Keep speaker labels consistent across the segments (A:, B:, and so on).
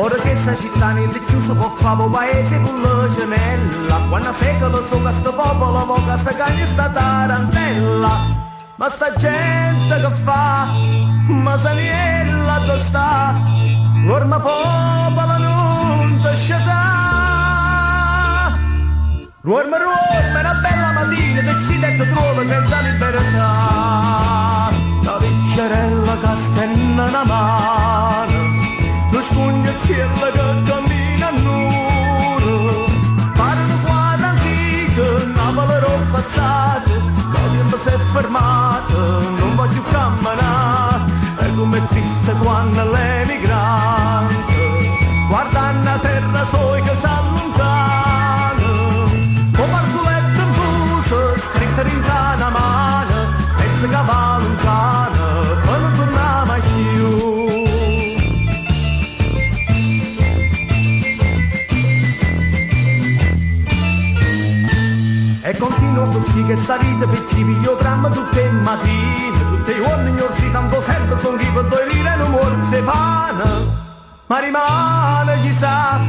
A: Ora che sta città niente chiù si può fare, 'o paese 'e Pullecenella. Quann secolo so che sto popolo vo ca se cagna sta tarantella. Ma sta gente che fa? Masaniello addò sta? Duorme popolo nun te scetà. Duorme duorme, è na bella matina, te scite e te truove senza libertà. Na piccerella ca stenne na mano, nu scugnizziello che cammina annuro. Pare nu quadro antico, Napule d' 'o passato, ca 'o tiempo s'è fermato, nun po' cchiù cammenà. E comm'è triste quanno l'emigrante guardanno 'a terra soja che s'alluntana. 'O fazzuletto 'nfuso, stritto dint' 'a na mano, pensa ca va luntano pe' nun turnà mai cchiù. E continua accussì chesta vita pe chi piglia 'o tram tutt' 'e matine, tutt' 'e juorne gnorsì tanto serve songh'io pe doi lire e nu muorzo 'e pane. Ma rimane chisà,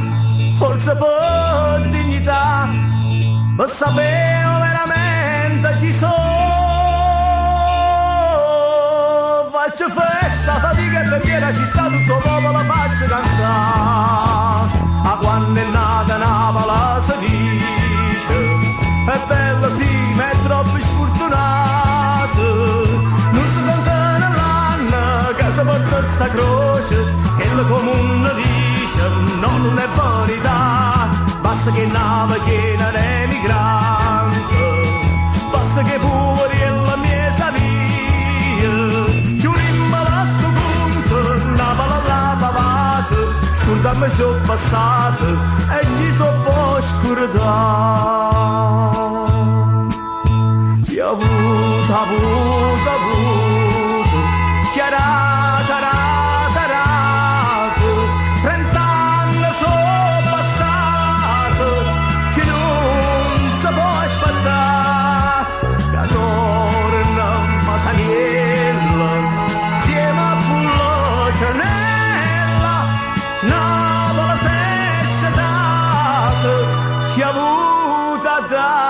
A: forse pe dignità, pe sapè overamente chi so'. Faccio festa, fatica e pe 'a città tutto 'o popolo faccio cantà. 'A quanno è nata Napule se dice, è bella sì, ma è troppo sfurtunata. Nun se contano l'anne ca se porta sta croce, chello ca 'o munno dice, no nun è verità. Basta che nave chiena d'emigrante, basta che puveriello 'mmiez' 'a via. Chiudimmolo stu cunto, Napule l'ha pavato, scurdammoce 'o passato e chi s' 'o po' scurdà. Chi ha avuto, ha avuto, ha avuto, chi ha dato, ha dato, ha dato, trent'anne so' passate, cchiù nun se po' aspettà, ca torna Masaniello, 'nzieme a Pullecenella, Napule s'è scetata, chi ha avuto ha da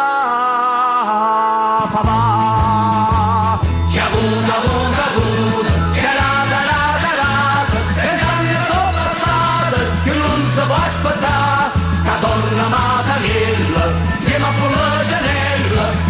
A: pavà. Chi ha avuto, ha avuto, ha avuto, chi ha dato, ha dato, ha dato, trent'anne so' passate, cchiù nun se po' aspettà, ca torna Masaniello, 'nzieme a Pullecenella.